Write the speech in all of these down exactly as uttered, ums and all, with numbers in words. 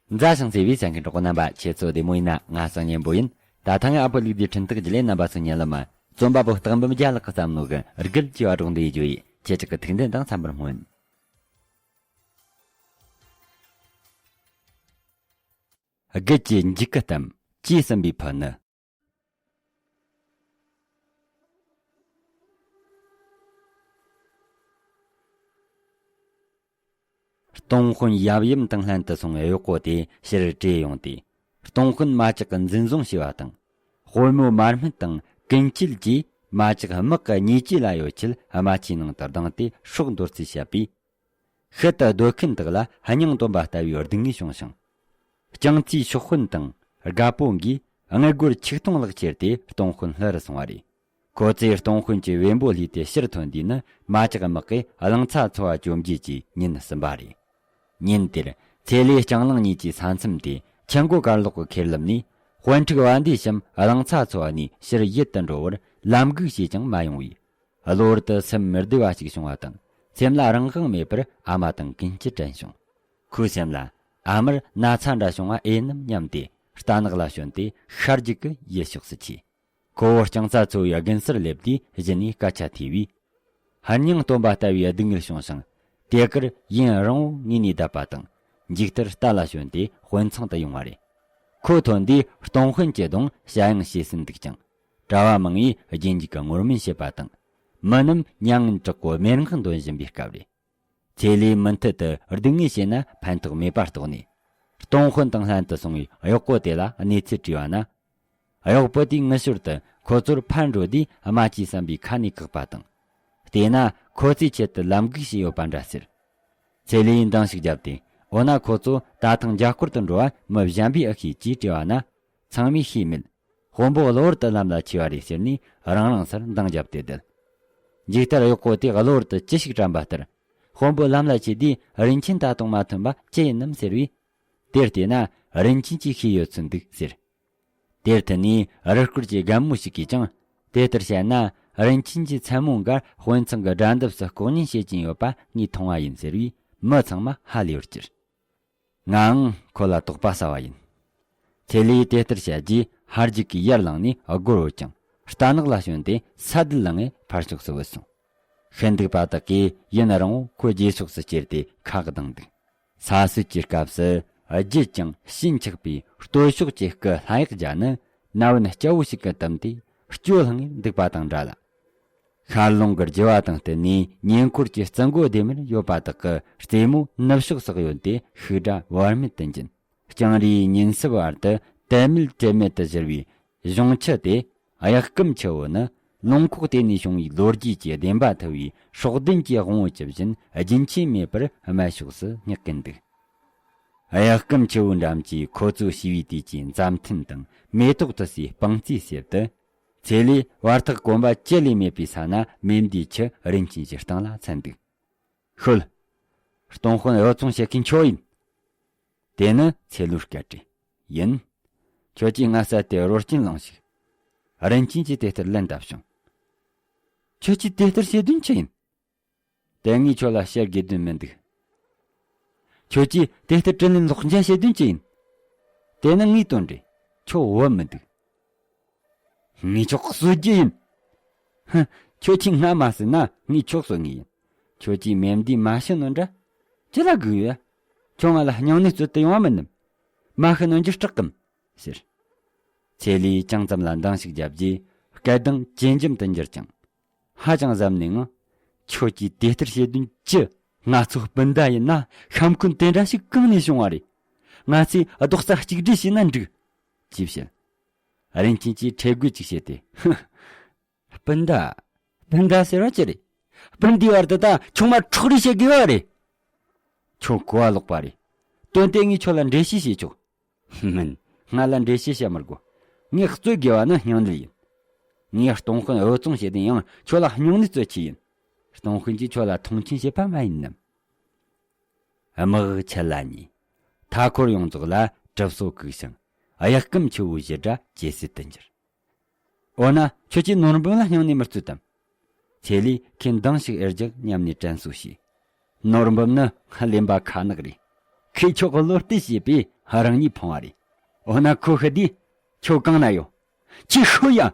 མཛའ་ཞིང་བརྩེ་བའི་གསན་མཁན་གྲོགས་པོ་རྣམ་པ། ཁྱེད་ཚོ་བདེ་མོ་ཡིན་ན། ང་སང་ཉན་པོ་ཡིན། ད་ཐེངས་ཨ་ཕོ་ལུག་ལྡེའུ་འཕྲིན་སྟེགས་ཀྱི་ལས་རྣམ་པ་ཚོ་ཉན་ལ་མ། རྩོམ་པ་པོ་སྟག་འབུམ་རྒྱལ་ལགས་ཀྱིས་བརྩམས་ནོ་གི་རྒུད་ཅེས་པ་སྒྲོག་འདི་བརྗོད་ཡིས། ཁྱེད་ཅག་གི་ཐུགས་འདུན་དང་འཚམ་པར་སྨོན། རྒུད་ཀྱི་འཇིགས་སྐུལ་གཏམ། ཅེས་ཟིན་པའི་ཕུ་ནུ། སྟོང་དཔོན་ཡབ་ཡུམ་དང་ལྷན་དུ་སོང་བའི་གཡོག་པོ་དེ་ཕྱིར་བྲོས་ཡོང་སྟེ། སྟོང་དཔོན་མ་ཇག་གི་འཛིན་བཟུང་བྱས་པ་དང་། དཔོན་མོ་མར་སྨད་དང་ཀུན་སྐྱིད་ཀྱིས་མ་ཇག་དམག་གི་ཉེས་ཅན་ལ་གཡོལ་ཆེད་རྨ་ཆུའི་ནང་དུ་ལྡང་སྟེ་སྲོག་འདོར་རྩིས་བྱས་པས། ཤུལ་དུ་སྡོད་མཁན་དག་ལ་སྙིང་སྟོན་པ་ལྟ་བུའི་སྡུག་བསྔལ་བྱུང་ཞིང་། རྐྱང་རྩིས་ཤོག་དཔོན་དང་རྒད་པོ་འགས་དངུལ་སྒོར་ཆིག་སྟོང་ལག་ཁྱེར་ཏེ་སྟོང་དཔོན་ལྷུ་རུ་སོང་བ་རེད། ཁོ་ཚོས་སྟོང་དཔོན་གྱི་བེམ་པོ་བསླུས་ཏེ་ཕྱིར་ཐོན་དུས་ནི། མ་ཇག་དམག་གིས་གླང་ཚ་ཚོ་བ་བཅོམ་རྒྱུ་བཅས་ཉིན་གསུམ་པ་རེད། ཉིན་དེར་ཚེ་ལེ་སྤྱང་གླང་གཉིས་ཀྱི་ས་མཚམས་དེ་ཆུ་མགོ་དཀར་ལོག་གི་ཁེར་ལམ་ནས། དཔོན་ཕྲུག་བ་འདིའི་ཞིང་གླང་ཚ་ཚོ་བ་ནས་ཕྱིར་ཡུལ་དུ་འགྲོ་བར་ལམ་སྒུག་བྱས་ཀྱང་མ་ཡོང་བས། གློ་བུར་དུ་སེམས་མི་བདེ་བ་ཞིག་བྱུང་བ་དང་། སེམས་ལ་རང་དབང་མེད་པར་ཨ་མ་དང་ཀུན་སྐྱིད་དྲན་བྱུང་། ཁོའི་སེམས་ལ་ཨ་མར་ན་ཚ་འདྲ་བྱུང་བ་ཨེ་ནམ་སྙམ་སྟེ། རྟ་ནག་ལ་ཞོན་ཏེ་ཤར་རྒྱུད་ཀྱི་ཡུལ་ཕྱོགས་སུ་ཆས། ཁོ་བོ་རྐྱང་ཚ་ཚོ་བའི་དགུན་སར་སླེབས་དུས་གཞི་ནས་སྐད་ཆ་ཐོས་པས། སྙིང་སྟོན་པ་ལྟ་བུའི་སྡུག་བསྔལ་བྱུང་ཞིང་། དེ་གར་ཡུན་རིང་བོ་ངུས་ནས་བསྡད་པ་དང་། མཇུག་མཐར་རྟ་ལ་ཞོན་ཏེ་དཔོན་ཚང་དུ་ཡོང་བ་རེད། ཁོ་ཐོན་དུས་སྟོང་དཔོན་གྱི་གདོང་བྱ་ཡང་བྱེད་སྲིད་འདུག་ཅིང་། གྲྭ་བ་མང་ཡིས་རྗེས་འཇུག་གི་ངོར་སྨོན་བྱེད་པ་དང་། མི་རྣམས་མྱ་ངན་དྲག་པོའི་མེར་མངགས་འདོན་བཞིན་པའི་སྐབས་རེད། ཚེ་ལས་མུ་མཐུད་དུ་སྡུག་བསྔལ་བྱས་ན་ཕན་ཐོགས་མེད་པར་རྟོགས་ནས། སྟོང་དཔོན་དང་ལྷན་དུ་སོང་བའི་གཡོག་པོ་དེ་ལ་གནས་ཚུལ་དྲིས་པ་ན། གཡོག་པོ་དེས་ངུ་ཞོར་དུ་ཁོ་ཚོར་ཕར་འགྲོ་དུས་རྨ་ཆུའི་ཟམ་པའི་ཁ་ནས་བཀག་པ་དང་། བལྟས་ན་ཁོ་ཚོའི་ཆེད་དུ་ལམ་སྒུག་བྱས་ཡོད་པ་འདྲ་ཟེར། ཚེ་ལས་འདང་ཞིག་བརྒྱབ་སྟེ། འོ་ན་ཁོ་ཚོ་ད་ཐེངས་རྒྱ་སྐོར་དུ་འགྲོ་བ་མི་གཞན་པས་ཨེ་ཤེས་ཅེས་དྲིས་པ་ན། ཚང་མས་ཤེས་མེད། དཔོན་པོ་གློ་བུར་དུ་ལམ་ལ་ཆས་པ་རེད་ཟེར་ནས་རང་རང་སར་འདང་བརྒྱབ་སྟེ་བསྡད། མཇུག་མཐར་གཡོག་པོ་དེས་གློ་བུར་དུ་ཅི་ཞིག་དྲན་པ་ལྟར། དཔོན་པོ་ལམ་ལ་ཆས་དུས་རིན་ཆེན་ད་དུང་མ་ཐོན་པ་ཅི་ཡིན་ནམ་ཟེར་བས། དེར་བལྟས་ན་རིན་ཆེན་གྱིས་ཤེས་ཡོད་ཚུལ་འདུག་ཟེར། དེར་མཐུད་ནས་རུ་སྐོར་གྱི་རྒན་མོ་ཞིག་གིས་ཀྱང་། དེ་ལྟར་བཤད་ན་རིན་ཆེན་གྱིས་མཚན་མོ་འགར་དཔོན་ཚང་གི་དགྲ་འདུལ་སུ་ལྐོག་ཉན་བྱེད་ཀྱིན་ཡོད་པ་ངས་མཐོང་བ་ཡིན་ཟེར་བས་མི་ཚང་མ་ཧ་ལས་པར་གྱུར། ངའང་ཁོ་ལ་དོགས་པ་ཟ་བ་ཡིན། ཚེ་ལས་དེ་ལྟར་བཤད་རྗེས་ཧར་རྒྱུག་གིས་ཡར་ལངས་ནས་སྒོར་བུད་ཅིང་རྟ་ནག་ལ་ཞོན་ཏེ་ས་དུལ་ལངས་ངེ་ཕར་ཕྱོགས་སུ་བུད་སོང་། ཤིན་ཏུ་པ་དག་གིས་ཡུན་རིང་བོ་ཁོའི་རྗེས་ཕྱོགས་སུ་བསྐྱུར་ཏེ་ཁ་གདངས་འདུག་ས་སྲོད་ཀྱི་སྐབས་སུ་བརྗིད་ཅིང་ཞེན་ཆགས་པའི་སྟོད་ཕྱོགས་ཀྱི་སྐུ་ལྷ་གཡག་རྒྱ་ནི་ན་བུན་སྐྱ་བོ་ཞིག་གིས་བཏུམས་ཏེ་སྐྱོ་ལྷང་ངེར་འདུག་པ་དང་འདྲ་ལ། ཤར་རླུང་གི་རྒྱུ་བ་དང་བསྟུན་ནས་ཉེ་འཁོར་གྱི་རྩི་མགོ་ལྡེམ་མེར་ཡོད་པ་དག་གི་རྩེ་མོ་ནུབ་ཕྱོགས་སུ་གཡོན་ཏེ་ཤུགས་དྲག་བར་མེད་དུ་འབྱིན། སྤྱང་རིའི་ཉིན་སྲིབ་བར་དུ་དལ་མེད་དྲན་མེད་དུ་བཞུར་བའི་གཞུང་ཆུ་སྟེ། གཡག་སྐུམ་ཆུ་བོ་ནི་ལུང་ཁོག་དེ་ནས་བྱུང་བའི་ལོ་རྒྱུས་ཀྱི་བདེན་པ་ཐུབ་པའི་སྲོག་ལྡན་གྱི་དབང་པོ་ཇི་བཞིན་རྒྱུན་ཆད་མེད་པར་རྨད་ཕྱོགས་སུ་སྙེག་གིན་འདུག་གཡག་སྐུམ་ཆུ་བོའི་འགྲམ་གྱི་ཁོ་ཚོའི་ཞི་བའི་དུས་ཀྱི་མཛའ་མཐུན་དང་མེ་ཏོག་ཏུ་སའི་སྤང་རྩིའི་གསེབ་ཏུ། ཚེ་ལས་བར་ཐག་གོམ་པ་བཅུ་ལས་མེད་པའི་ས་ན་མེ་མདའི་ཁྱི་རིན་ཆེན་གྱི་སྟེང་ལ་འཚན་འདུག་ཤོད། སྟོང་དཔོན་འོད་སྲུང་བྱེད་མཁན་ཁྱོད་ཡིན། དེ་ནི་ཚེ་ལོའི་སྐད་རེད། ཡིན། ཁྱོད་ཀྱིས་ང་བསད་དེ་རོ་རྐྱེན་བླངས་ཤིག་རིན་ཆེན་གྱིས་དེ་ལྟར་ལན་བཏབ་བྱུང་། ཁྱོད་ཀྱིས་དེ་ལྟར་བྱེད་དོན་ཅི་ཡིན། དེ་ངས་ཁྱོད་ལ་བཤད་དགོས་དོན་མི་འདུག་ཁྱོད་ཀྱིས་དེ་ལྟར་དྲིན་ལན་ལོག་འཇལ་བྱེད་དོན་ཅི་ཡིན། དེ་ནི་ངའི་དོན་རེད། ཁྱོད་བུད་མི་འདུག་ངས་ཁྱོད་གསོད་རྒྱུ་ཡིན། ཧུ། ཁྱོད་ཀྱིས་ང་མ་བསད་ན་ངས་ཁྱོད་གསོད་ངེས་ཡིན། ཁྱོད་ཀྱིས་མེ་མདའི་མ་ཤི་ནོ་འདྲ། ཅི་ལ་སྒུག་ཡོད། ཁྱོད་ང་ལ་སྙིང་ནད་བཙལ་དུ་ཡོང་བ་མིན་ནམ། མ་ཤི་ནོ་འགྱུར་སྐྲག་གམ། ཟེར། ཚེ་ལས་ཅང་ཙམ་ལ་འདང་ཞིག་བརྒྱབ་རྗེས་སྐད་གདངས་ཇེ་འཇམ་དུ་འགྱུར་ཅིང་། ཧ་ཅང་གཟབ་ནན་ངང་། ཁྱོད་ཀྱིས་དེ་ལྟར་བྱེད་དོན་ཅི། ང་ཚོ་སྤུན་ཟླ་ཡིན་ན་ཤ་འཁོན་དེ་འདྲ་ཞིག་གང་ནས་བྱུང་བ་རེད། ང་ཚོས་རྡོག་རྩ་གཅིག་སྒྲིལ་བྱས་ན་འགྲིག་ཅེས་བཤད། རིན་ཆེན་གྱིས་ཁྲེལ་དགོད་ཅིག་བྱས་ཏེ། ཧུ། སྤུན་ཟླ། སྤུན་ཟླ་ཟེར་བ་ཅི་རེད། སྤུན་ཟླའི་བར་དུ་ད་ཆུང་མ་འཕྲོག་རེས་བྱེད་དགོས་པ་རེད། ཁྱོད་གོ་བ་ལོག་པ་རེད། དོན་དེ་ངས་ཁྱོད་ལ་འགྲེལ་བཤད་བྱེད་ཆོག་མིན། ང་ལ་འགྲེལ་བཤད་བྱ་མི་དགོས། ངས་རྩོད་དགོས་པ་ནི་སྙིང་ནད་ཡིན། ངས་སྟོང་དཔོན་འོད་སྲུང་བྱེད་དུས་ཡང་ཁྱོད་ལ་སྙིང་ནད་རྩོད་ཆེད་ཡིན། སྟོང་དཔོན་གྱིས་ཁྱོད་ལ་མཐོང་ཆེན་བྱེད་པ་མ་ཡིན་ནམ། དམག་ཆད་ལ་ཉེ། མཐའ་འཁོར་ཡོངས་རྫོགས་ལ་གྲིབ་སོ་བཀུག་ཞིང་གཡག་སྐམ་ཆུ་བོའི་ཞི་སྒྲ་ཇེ་གསལ་དུ་འགྱུར། འོ་ན་ཁྱོད་ཀྱིས་ནོར་འབུམ་ལ་སྙིང་ནད་མི་རྩོད་དམ། ཚེ་ལས་ཁོས་འདང་ཞིག་ཨེ་རྒྱག་སྙམ་ནས་དྲན་གསོ་བྱས། ནོར་འབུམ་ནི་གླེན་པ་ཁ་ནག་རེད། ཁོས་ཁྱོད་ཀྱི་བློ་གཏད་བྱས་པས་རང་ཉིད་ཕོངས་པ་རེད། འོ་ན་ཁོ་ཤི་དུས་ཁྱོད་གང་ན་ཡོད། ཁྱོས་ཤོད་ཡ།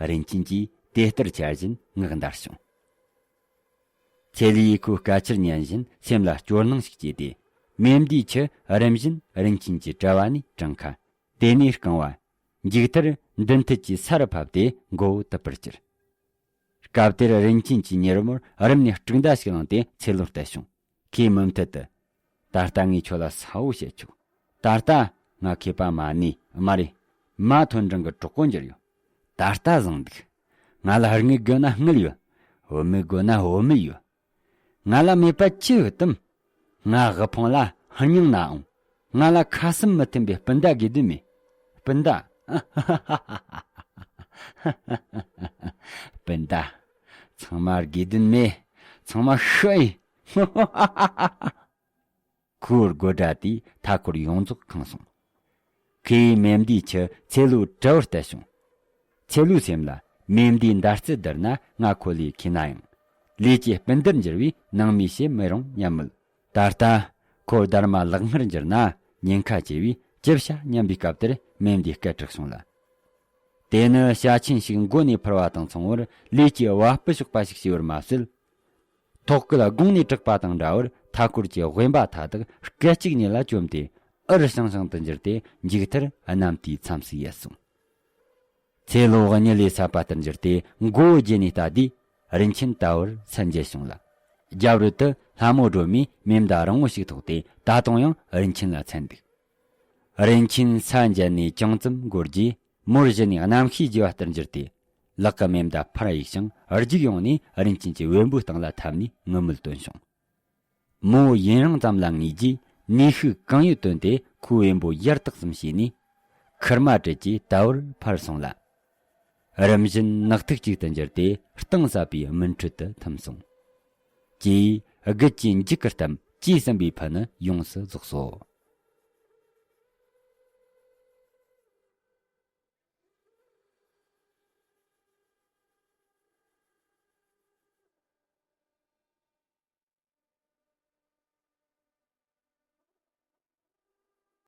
རིན་ཆེན་གྱིས་དེ་ལྟར་བྱ་བཞིན་ངག་འདར་བྱུང་། ཚེ་ལུས་ཡིས་ཁོའི་སྐད་ཆར་ཉན་བཞིན་སེམས་ལ་སྐྱོ་སྣང་ཞིག་སྐྱེས་ཏེ། མེ་མདའི་ཁྱི་རིམ་བཞིན་རིན་ཆེན་གྱི་གྲྭ་བ་ནས་གྲངས་ཁ། དེ་ནས་རྐང་བ། མཇུག་མཐར་མདུན་མཐུད་ཀྱིས་ས་རུ་ཕབ་སྟེ་མགོ་བོ་དུད་པར་གྱུར། སྐབས་དེར་རིན་ཆེན་གྱིས་མྱུར་མོར་རུམ་ནས་དཀྲུག་མདའ་ཞིག་བླངས་ཏེ་ཚེ་ལོར་གཏད་བྱུང་། ཁོས་མུ་མཐུད་དུ། ད་ལྟ་ངས་ཁྱོད་ལ་གསལ་བོ་བཤད་ཆོག་ད་ལྟ་ང་མཁས་པ་མ་ནི་མ་རེད། མ་ཐོན་འབྲིང་གི་གྲོགས་པོ་འགྱུར་ཡོད། ད་ལྟ་བཟང་འདུག་ང་ལ་དངུལ་དགོས་ན་དངུལ་ཡོད། བུད་མེད་དགོས་ན་བུད་མེད་ཡོད། ང་ལ་མེད་པ་ཅི་ཡོད་དམ། ང་དབུལ་ཕོངས་ལ་སྙིང་ན་འོང་། ང་ལ་ཁ་སེམས་མི་མཐུན་པའི་སྤུན་ཟླ་དགོས་དོན་མེད། སྤུན་ཟླ། སྤུན་ཟླ། ཚང་མ་དགོས་དོན་མེད། ཚང་མ་ཤི་ཡིན། ཁོའི་དགོད་སྒྲ་དེས་མཐའ་འཁོར་ཡོངས་རྫོགས་ཁེངས་སོང་། ཁོས་མེ་མདའི་ཁྱི་ཚེ་ལོའི་དཔྲལ་བར་གཏད་བྱུང་། ཚེ་ལོའི་སེམས་ལ། མེ་མདའི་མདའ་རྩེ་བསྡུར་ན་ང་ཁོ་ལས་མཁས་ན་ཡང་། ལས་ཀྱི་སྤུན་ཟླར་འགྱུར་བས་ནང་མི་བྱེད་མི་རུང་སྙམ་མོད། ད་ལྟ་ཁོ་སྡར་མ་ལག་སྔར་འགྱུར་ན་ཉེན་ཁ་ཆེ་བས་ཅི་བྱ་སྙམ་པའི་སྐབས་དེར་མེ་མདའི་སྐད་གྲགས་བྱུང་ལ། དེ་ནི་བྱ་ཆེན་ཞིག་མགོ་ནས་འཕུར་བ་དང་མཚུངས་པར་ལས་ཀྱི་བ་སྤུ་གཤོག་པ་ཞིག་བྱས་པར་མ་ཟད། ཐོག་ཀུན་དགུང་ནས་གྲགས་པ་དང་འདྲ་བར་མཐའ་འཁོར་གྱི་དབེན་པ་མཐའ་དག་སྐད་ཅིག་ཉིད་ལ་བཅོམ་སྟེ་འུར་ཞིང་ཞིང་དུ་འགྱུར་ཏེ་མཇུག་མཐར་གནམ་དེའི་མཚམས་སུ་ཡལ་སོང་། ཚེ་ལོ་གཉིད་ལས་སད་པ་ལྟར་འགྱུར་ཏེ་མགོ་བོ་དགྱེ་ནས་ལྟ་དུས་རིན་ཆེན་ད་བར་ས་མཇལ་བྱུང་ལ། རྒྱབ་རོལ་དུ་ལྷ་མོ་སྒྲོལ་མས་མེ་མདའ་རིང་བོ་ཞིག་ཐོགས་ཏེ་ད་དུང་ཡང་རིན་ཆེན་ལ་འཚལ་འདུག་རིན་ཆེན་ས་མཇལ་ནས་ཅུང་ཙམ་འགོར་རྗེས་མོར་གཞི་ནས་རྣམ་ཤེས་རྒྱས་པ་ལྟར་འགྱུར་ཏེ། ལག་གི་མེ་མདའ་ཕར་གཡུགས་ཤིང་རྒྱུག་ཡོང་ནས་རིན་ཆེན་གྱི་བེམ་པོའི་སྟེང་ལ་འཐམས་ནས་ངུ་མོལ་བཏོན་བྱུང་། མོ་ཡུན་རིང་ཙམ་ལ་ངུས་རྗེས་ནུས་ཤུགས་གང་ཡོད་བཏོན་ཏེ་ཁོའི་བེམ་པོ་ཡར་བཏེགས་ཙམ་བྱས་ནས། ཁུར་མ་བྲལ་གྱིས་ད་བར་ཕར་སོང་ལ། རིམ་བཞིན་ནག་ཐིག་ཅིག་ཏུ་འགྱུར་ཏེ་གཏིང་ཟབ་པའི་མུན་ཁྲོད་དུ་འཐིམས་སོང་། ཀྱེ། རྒུད་ཀྱི་འཇིགས་ཀྱི་གཏམ་ཅེས་གསུངས་པའི་ཕུ་ནུ་ཡོངས་སུ་རྫོགས་སོ།